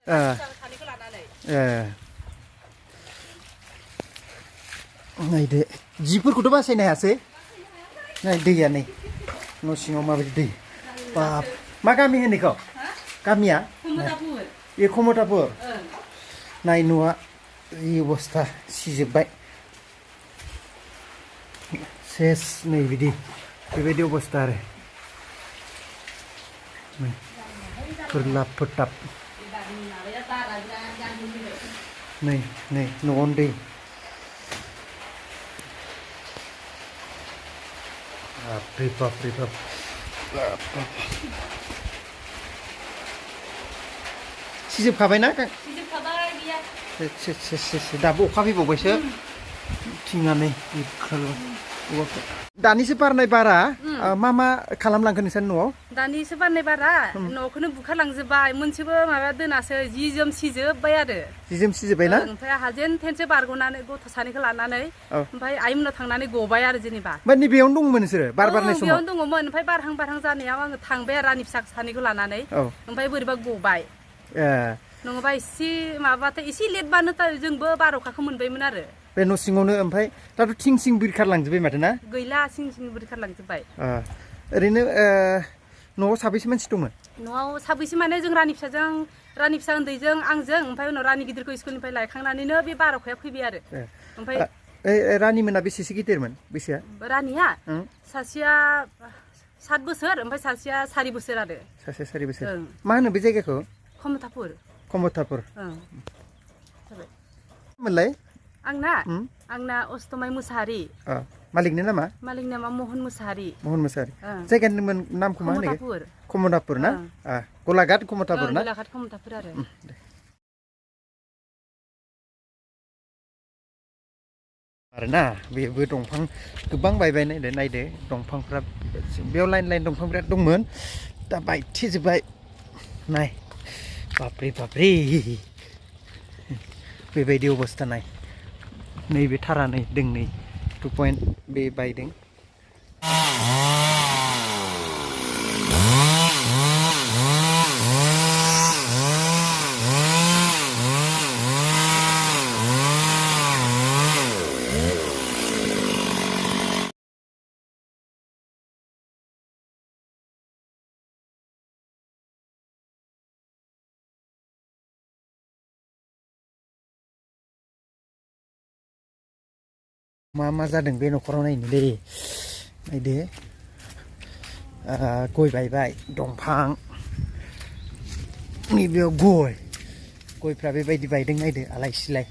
नायदो जिफोरखौथ' बासायनो हायासै नाय दैया नै न' सिङाव माबायदि दै बाब मा गामि होनो बेखौ गामिया ए खमतापुर नाय न'आ जि अबस्था सिजोब्बाय सेस नै बिदि बेबायदि अबस्था आरो फोरलाब फोथाब नै नै न'आवनो दै बापरे बापरे बाप सिजोबखाबायना दाबो अखा फैबावबायसो थिङानै दानिसो बारनाय बारा मा मा खालामलांखो नोंसोर न'आव दानिसो बारनाय बारा न'खौनो बुखारलांजोब्बाय मोनसेबो माबा दोनासै जि जोम सिजोब्बाय आरो जि जोम सिजोब्बाय ना ओमफ्राय हाजेन थेनसे बारग'नानै गथ' सानैखौ लानानै ओमफ्राय आइमोनाव थांनानै गबाय आरो जेनेबा ओमफ्राय नैबेयावनो दंमोन नोंसोरो बारनाय समाव बेयावनो दङमोन ओमफ्राय बारहां जानायाव आङो थांबाय आरो आंनि फिसा सानैखौ लानानै ओमफ्राय बोरैबा गबाय नङाबा एसे माबाथाय एसे लेटबानो जोंबो बार अखाखौ मोनबायमोन आरो बे न' सिङावनो ओमफ्राय दाथ' थिं सिं बिरखारलांजोब्बाय माथो ना गैला थिं बिरखारलांजोब्बाय ओरैनो न'आव साबैसे मानसि दंमोन न'आव साबैसे माने जों रानि फिसा उन्दैजों आंजों ओमफ्राय उनाव रानि गिदिरखौ स्कुलनिफ्राय लायखांनानैनो बे बार अखाया फैबाय आरो ओमफ्राय रानिमोना बेसेसो गिदिरमोन बैसोआ रानिया सासेया 7 बोसोर ओमफ्राय सासेया 4 बोसोर आरो सासेया 4 बोसोर मा होनो बे जायगाखौ खमतापुर मोनलाय आंना अस्तमाय मुसाहारि मालिकनि नामा महन मुसाहारि जायगानि नामखौ मा होनो खमतापुर ना गलाघाट खमतापुर ना गलाघाट खमतापुर आरोना बेबो दंफां गोबां बायबाय नायदो दंफांफ्रा बेयाव लाइन दंफां बिराद दंमोन दा बायथेजोब्बाय नाय बापरे बापरे बेबायदि अबस्था नाय नैबे थारा नै दों नै 2 पइन्ट बे बायदों मा जादों बे न'खराव नायनो दे नायदो गय बायबाय दंफां नैबेयाव गयफ्रा बेबायदि बायदों नायदो आलाय सिलाय